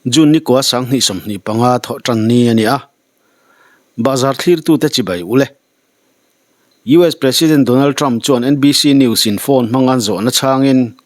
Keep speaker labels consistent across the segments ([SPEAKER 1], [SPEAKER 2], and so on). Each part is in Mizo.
[SPEAKER 1] June nikua 2025 thawh tan ni a ni a, Bahzar thlirtute chibai ule. US President Donald Trump chuan NBC News in phone hmang an zawhna chhangin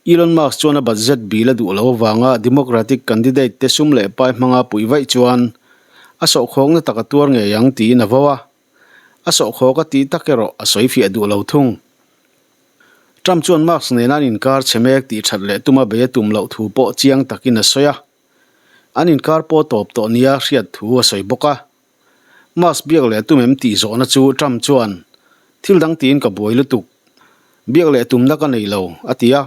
[SPEAKER 1] Elon Musk chuan a budget bill a duh lo avanga Democratic candidate te sum leh pai hmanga puih vaih chuan a sawhkhawkna tak a tuar ngei ang tiin a vo a, a sawhkhawk a tih tak erawh a sawi fiah duh lo thung. Trump chuan Musk nena an inkar chhe mek tih that leh tuma bei a tum loh thu pawh chiang takin a sawi a. An inkar pawh tawp tawh nia hriat thu a sawi bawk a. Musk biak leh tum em tih zawhna chu Trump chuan, Thil dang tiin ka buai lutuk. Biak leh tumna ka nei lo, a ti a.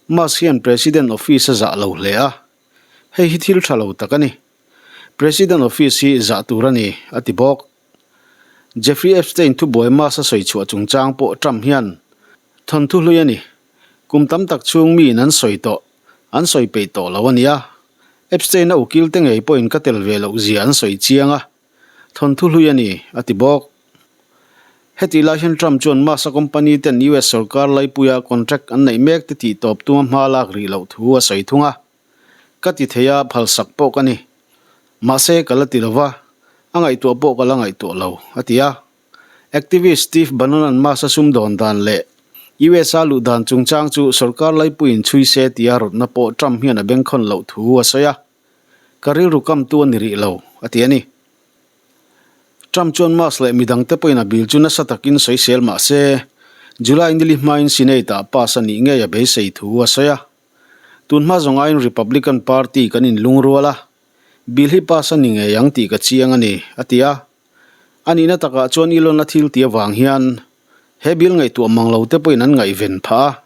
[SPEAKER 1] Musk hian President office a zah lo hle a. Hei hi thil tha lo tak a ni. President office hi zah tur a ni, a ti bawk. Jeffrey Epstein thubuai Musk a sawi chhuah chungchang pawh Trump hian, Thawnthu hlui a ni. Kum tam tak chhung miin an sawi tawh, an sawi peih tawh lo a nia. Epstein-a ukil te ngei pawhin ka tel ve loh zia an sawi chiang a, thawnthu hlui a ni, a ti bawk. Hetih lai hian Trump chuan Musk-a company ten US sorkar laipuia contract an neih mek te tih tawp tuma hma lak rih loh thu a sawi thung a. Ka ti thei a, phalsak pawh ka ni. Mahse, ka la ti lo va, a ngaihtuah pawh ka la ngaihtuah lo, a ti a. Activist Steve Bannon-a'n Musk-a sumdawn dan leh US-a luh dan chungchang chu sorkar laipuiin chhui se tia rawtna pawh Trump hian a bengkhawn loh thu a sawi a. Ka rilru kamtu a ni rih lo, a ti a ni. Trump chuan Musk leh midangte pawhin a bill chu nasa takin sawisel mah se, July nili hmain Senate-ah pass a nih ngei a beisei thu a sawi a. Tun hma zawng aiin Republican Party kan inlungrual a, bill hi pass a ni ngei ang tih ka chiang a ni, a ti a. A nihna takah chuan Elon a thil tih avang hian he bill ngaihtuah mang lo te pawhin an ngaihven phah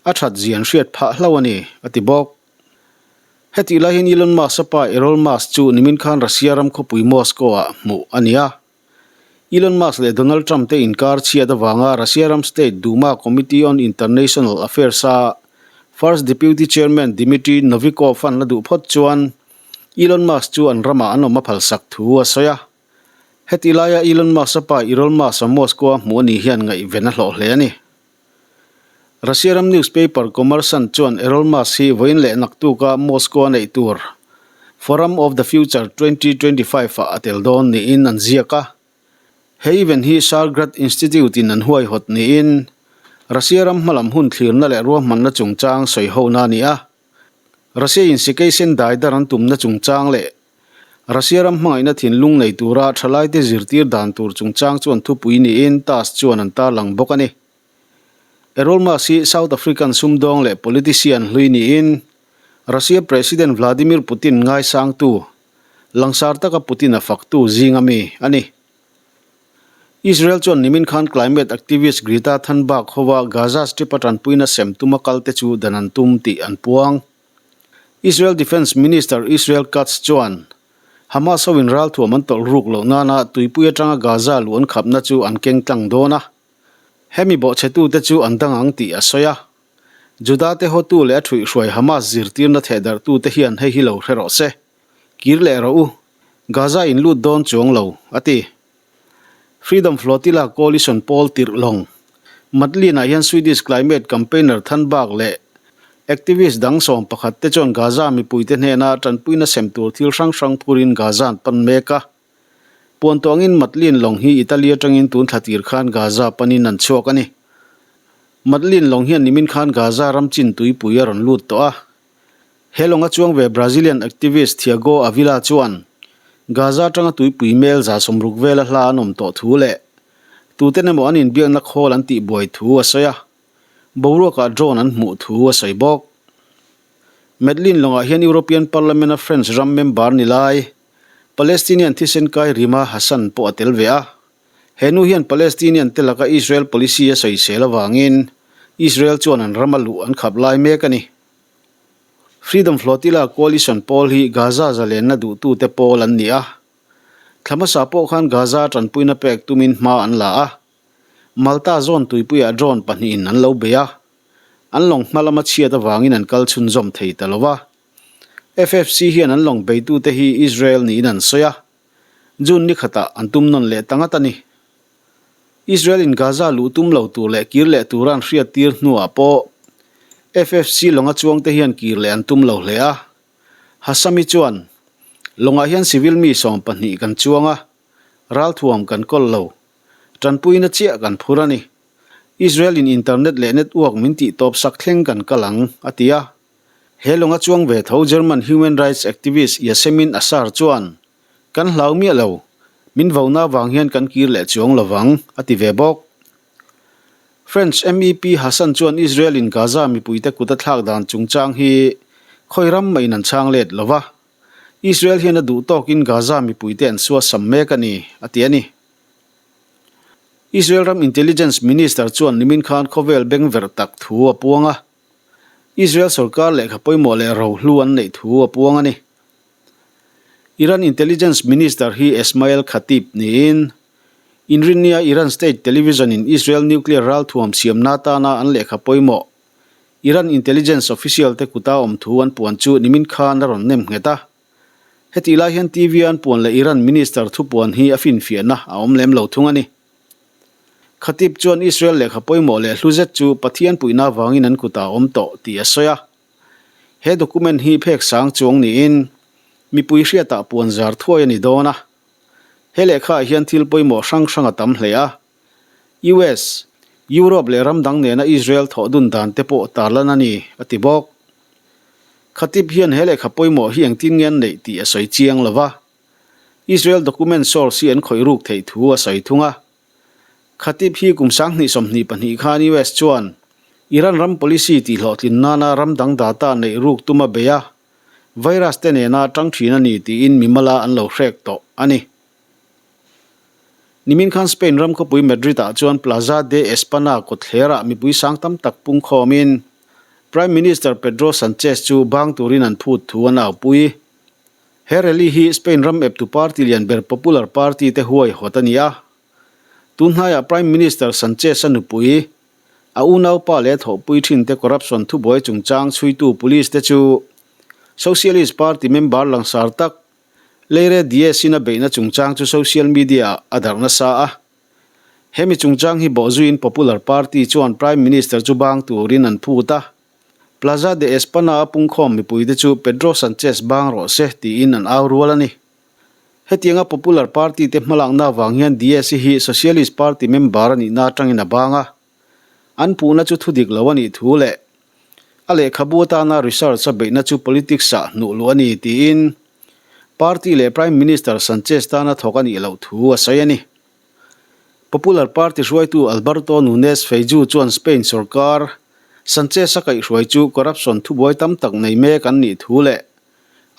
[SPEAKER 1] a, a that zia an hriat phah hlauh a ni, a ti bawk. Hetih lai hian Elon Musk-a pa Errol Musk chu nimin khan Russia ram khawpui Moscow-ah hmuh a ni a. Elon Musk leh Donald Trump te inkar chhiat avanga Russia ram State Duma Committee on International Affairs-a First Deputy Chairman Dmitry Novikov-a'n la duh phawt chuan Elon Musk chu an ramah an awm a phalsak thu a sawi a. Heti laia Elon Musk-a pa Errol Musk-a Moscow-a hmuh a nih hian ngaihven a hlawh hle a ni. Russia ram newspaper Kommersant chuan Errol Musk hi vawiin leh naktuka Moscow-a neih tur Forum of the Future 2025 ah a tel dawn niin an ziak a. He event hi Shargrad Institute-in an huaihawt niin Russia ram hmalam hun thlirna leh ruahmanna chungchang sawihona a ni a. Russia in sikei sen dai dar an tumna chungchang leh Russia ram hmangaihna thinlung nei tura thalaite zirtir dan tur chungchang chuan thupui niin TASS chuan an tarlang bawk a ni. Errol Musk hi South African sumdawng leh politician hlui niin Russia President Vladimir Putin ngaisangtu, langsar taka Putin a faktu zinga mi a ni. Israel chuan nimin khan climate activist Greta Thunberg hova Gaza Strip a tanpuina sem tuma kalte chu dan an tum tih an puang. Israel Defence Minister Israel Katz chuan Hamas hoin ralthuam an tawlh ruk loh nana tuipui atanga Gaza luh an khapna chu an keng tlang dawn a, hemi bawhchhetute chu an dang ang tih a sawi a. Juda te hotu leh a thuihhruai Hamas zirtirna thehdarhtute hian hei hi lo hre rawh se. Kir leh rawh u, Gaza in lut dawn chuang lo, a ti. Freedom Flotilla coalition pawl tirh lawng Madeleine-ah hian Swedish climate campaigner Thunberg leh activist dang 11 te chuan Gaza mipuite hnena tanpuina sem tur thil hrang hrang phurin Gaza an pan mek a. Puan tawngin Madeleine lawng hi Italy atangin tun thla tir khan Gaza panin an chhuak a ni. Madeleine lawng hian nimin khan Gaza ram chin tuipui a rawn lut tawh a. He lawnga chuang ve Brazilian activist Thiago Avila chuan Gaza atanga tuipui mel 60 vela hla an awm tawh thu leh tuten emaw an inbiakna khawl an tihbuai thu a sawi a, boruakah drone an hmuh thu a sawi bawk. Madeleine lawngah hian European Parliament-a French ram member ni lai Palestinian thisen kai Rima Hassan pawh a tel ve a. He nu hian Palestinian te laka Israel policy a sawisel avangin Israel chuan an rama luh an khap lai mek a ni. Freedom Flotilla coalition pawl hi Gaza zalenna duhtute pawl an ni a. Thla hmasa pawh khan Gaza tanpuina pek tumin hma an la a. Malta zawn tuipuiah drone pahnihin an lo bei a. An lawng hma lama chhiat avangin an kal chhunzawm thei ta lo va. FFC hian an lawng beitute hi Israel niin an sawi a. June ni khatah an tum nawn leh ta ngat a ni. Israel in Gaza luh tum lo tur leh kir leh tura an hriattir hnuah pawh FFC lawnga chuangte hian kir leh an tum lo hle a. Hassami chuan, Lawngah hian civil mi 12 kan chuang a, ralthuam kan kawl lo. Tanpuina chiah kan phur a ni. Israel-in internet leh network min tih tawp sak thleng kan kal ang, a ti a. He lawnga chuang ve tho German human rights activist Yasemin Asar chuan, Kan hlau miah lo, min vona vang hian kan kir leh chuang lo vang, a ti ve bawk. French MEP Hassan chuan Israel-in Gaza mipuite kut a thlak dan chungchang hi khawi ram mahin an chhang let lo va, Israel hian a duh tawkin Gaza mipuite an suasam mek a ni, a ti a ni. Israel ram Intelligence Minister chuan nimin khan khawvel bengverh tak thu a puang a, Israel sorkar lehkha pawimawh leh rohlu an neih thu a puang a ni. Iran Intelligence Minister hi Esmail Khatib niin, Inrinnia Iran State Television-in Israel nuclear ralthuam siamna atana an lehkha pawimawh Iran intelligence official-te kuta awm thu an puan chu nimin khan a rawn nem nghet a. Hetih lai hian TV-a an puan leh Iran minister thupuan hi a finfiahna a awm lem lo thung a ni. Khatib chuan Israel lehkha pawimawh leh hlu zet chu Pathian puihna avangin an kutah a awm tawh tih a sawi a. He document hi phek sang chuang niin mipui hriatah puan zar thuai a ni dawn a. He lehkhaah hian thil pawimawh hrang hrang a tam hle a. US, Europe leh ram dang nena Israel thawh dun dan te pawh tarlan a ni, a ti bawk. Khatib hian he lehkha pawimawh hi engtin nge an neih tih a sawi chiang lo va. Israel document source hi an khawih ruk theih thu a sawi thung a. Khatib hi kum 2022 khan US chuan Iran ram policy tihhlawhtlin nana ram dang data neih ruk tum a bei a. Virus te nena tang thin a ni tiin mimala an lo hrek tawh a ni. Nimin khan Spain ram khawpui Madrid-ah chuan Plaza de Espana kawtthlerah mipui sang tam tak pungkhawmin Prime Minister Pedro Sanchez chu bang turin an phut thu an aupui. He rally hi Spain ram eptu party lian ber Popular Party te huaihawt a ni a. Tunhnaiah Prime Minister Sanchez-a nupui, A unaupa leh thawhpui thinte corruption thubuai chungchang chhuitu police te chu Socialist Party member langsar tak Leire Diaz-in a beihna chungchang chu social media-ah a darh nasa a. Hemi chungchang hi bawhzuiin Popular Party chuan Prime Minister chu bang turin an phut a. Plaza de Espana-a pungkhawm mipuite chu Pedro Sanchez bang rawh se tiin an au rual a ni. Hetianga Popular Party te hmalakna avang hian Diaz-i hi Socialist Party member a nihna atangin a bang a. An puhna chu thudik lo a nih thu leh a lehkhabu atana research a beihna chu politics-ah hnuh luh a ni tiin Party leh Prime Minister Sanchez tana thawk a nih loh thu a sawi a ni. Popular Party hruaitu Alberto Nunez Feijoo chuan Spain sorkar Sanchez-a kaihhruai chu corruption thubuai tam tak nei mek an nih thu leh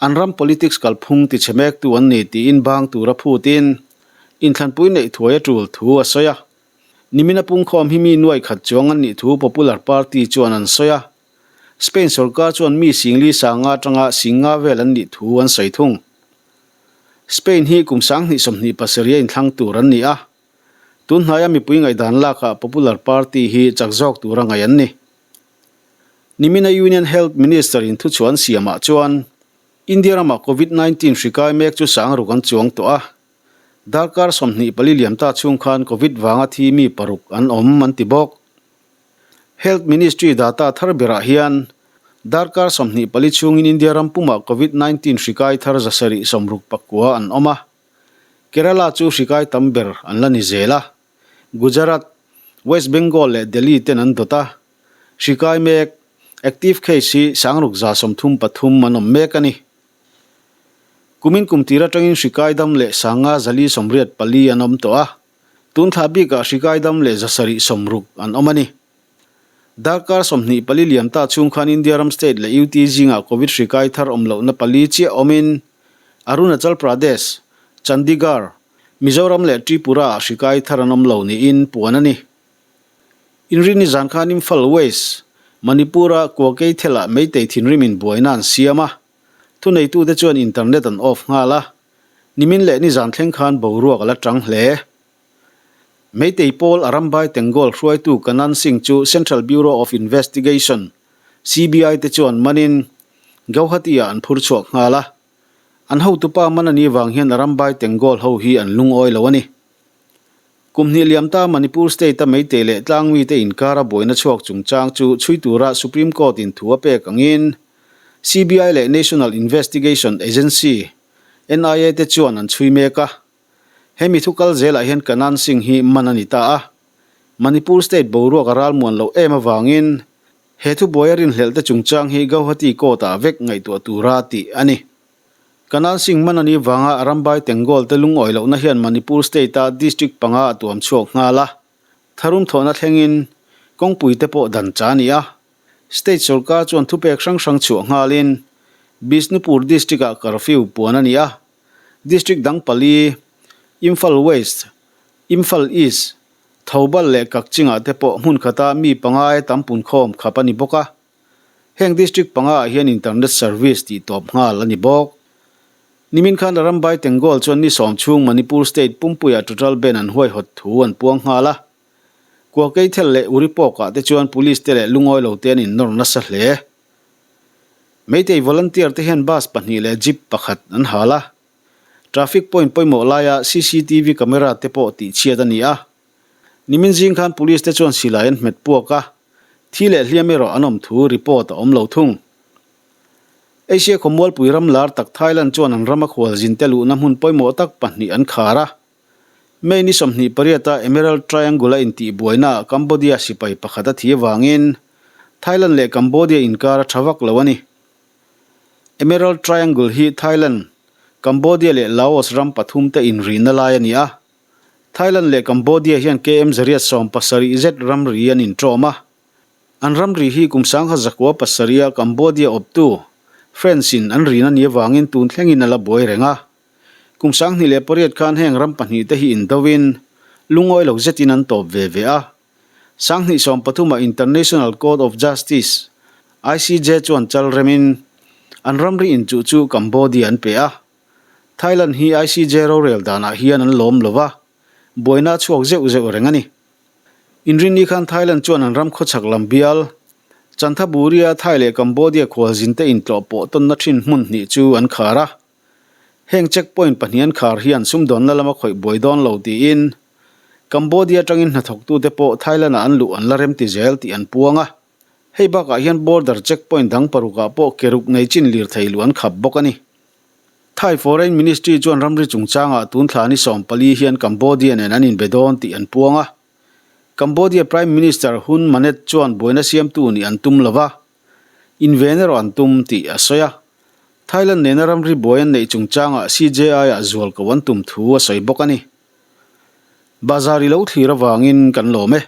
[SPEAKER 1] An ram politics kalphung tichhe mektu an ni tiin bang tura phutin inthlanpui neih thuai a tul thu a sawi a. Nimina pungkhawm hi mi nuai khat chuang an nih thu Popular Party chuan an sawi a. Spain sorkar chuan mi singli sanga atanga singa vel an nih thu an sawi thung. Spain hi kum 2027 a inthlang tur an ni a. Tunhnaia mipui ngaihdan lakah Popular Party hi chak zawk tura ngaih an ni. Nimina Union Health Minister in thuchhuah an siamah chuan India ramah Covid 19 hri kai mek chu sang ruk an chuang tawh a, darkar 24 liam ta chhung khan Covid vanga thi mi paruk an awm an ti bawk. Health Ministry data thar berah hian darkar 24 chhungin India ram pumah Covid 19 hri kai thar 769 an awm a, Kerala chu hri kai tam ber an la ni zel a, Gujarat, West Bengal leh Delhi ten an dawt a. Hri kai mek, active case, hi 633 an awm mek a ni. Kumin kum tir atangin hri kai dam leh 584 an awm tawh a, tun thla bikah hri kai dam leh 760 an awm a ni. Darkar 24 liam ta chhung khan India ram state leh UT zingah Covid hri kai thar awm lohna pali chiah awmin Arunachal Pradesh, Chandigarh, Mizoram leh Tripura-ah hri kai thar an awm lo niin puan a ni. Inrinni zan khan Imphal West, Manipur-a Kuakeithel-ah Meitei thinrimin buaina an siam a. Thuneitute chuan internet an off nghal a, nimin leh nizan thleng khan boruak a la tang hle. Meitei pawl Arambai Tenggol hruaitu Kanan Singh chu Central Bureau of Investigation, CBI, te chuan manin Gauhati-ah an phur chhuak nghal a. An hotupa man a nih vang hian Arambai Tenggol ho hi an lungawi lo a ni. Kum hnih liam ta Manipur State-a Meitei leh Tlangmite inkara buaina chhuak chungchang chu chhui tura Supreme Court-in thu a pek angin CBI leh National Investigation Agency, NIA, te chuan an chhui mek a. Hemi thu kal zelah hian Kanan Singh hi man a ni ta a. Manipur state boruak a ralmuan loh em avangin he thubuai a rinhlelh te chungchang hi Gauhati court-ah vek ngaihtuah tura tih a ni. Kanan Singh man a nih vanga Arambai Tenggol te lungawi lohna hian Manipur state-a district panga a tuam chhuak nghal a. Tharum thawhna thlengin kawngpui te pawh dan cha a ni a. State sorkar chuan thupek hrang hrang chhuah nghalin Bishnupur district-ah curfew puan a ni a. District dang pali, Imphal West, Imphal East, Thoubal leh Kakchingah te pawh hmun khata mi pangai tam punkhawm khap a ni bawk a. Heng district pangaah hian internet service tih tawp nghal a ni bawk. Nimin khan Arambai Tenggol chuan ni sawm chhung Manipur state pumpuiah total ban an huaihawt thu an puang nghal a. Kuakeithel leh Uripawkah te chuan police te leh lungawi lo te an innawr nasa hle. Meitei volunteer te hian bus pahnih leh jeep pakhat an hal a. Traffic point pawimawh laia cctv camera te pawh tihchhiat a ni a. Nimin zing khan police te chuan silai an hmet puak a, thi leh hliam erawh an awm thu report a awm lo thung. Asia khawmualpui ram lar tak Thailand chuan an rama khualzin te luhna hmun pawimawh tak pahnih an khar a. May ni 28 a Emerald Triangle a intihbuainaah Cambodia sipai pakhat a thi avangin Thailand leh Cambodia inkar a tha vak lo a ni. Emerald Triangle hi Thailand, Cambodia leh Laos ram pathum te inrihna lai a ni a. Thailand leh Cambodia hian KM zariat 70 zet ramri an inṭawm a. An ramri hi kum sangha zakua pasarih a Cambodia awptu French in an rin a nih avangin tun thlengin a la buai reng a. Kum 2008 khan heng ram pahnih te hi indo in lungawi lo zetin an tawp ve ve a. 2013 ah International Court of Justice, ICJ, chuan chal remin an ramri inchuh chu Cambodia an pe a. Thailand hi ICJ rorel danah hian an lawm lo va, buaina a chhuak zeuh zeuh reng a ni. Inrinni khan Thailand chuan an ram khawchhak lam bial, Chanthaburi-a Thai leh Cambodia khualzinte intlawh pawh tawnna thin hmun hnih chu an khar a. Heng checkpoint pahnih an khar hian sumdawnna lama khawih buai dawn lo tiin Cambodia atangin hnathawktute pawh Thailand-ah an luh an la remti zel tih an puang a. Hei bakah hian border checkpoint dang parukah pawh keruk nei chin lirthei luh an khap bawk a ni. Thai Foreign Ministry chuan ramri chungchangah tun thla ni 14 hian Cambodia nen an inbe dawn tih an puang a. Cambodia Prime Minister Hun Manet chuan buaina siamtu nih an tum lo va, inven erawh an tum tih a sawi a. Thailand nena ramri buai an neih chungchangah CJI-ah zual ko an tum thu a sawi bawk a ni. Bazar i lo thlir avangin kan lawm e.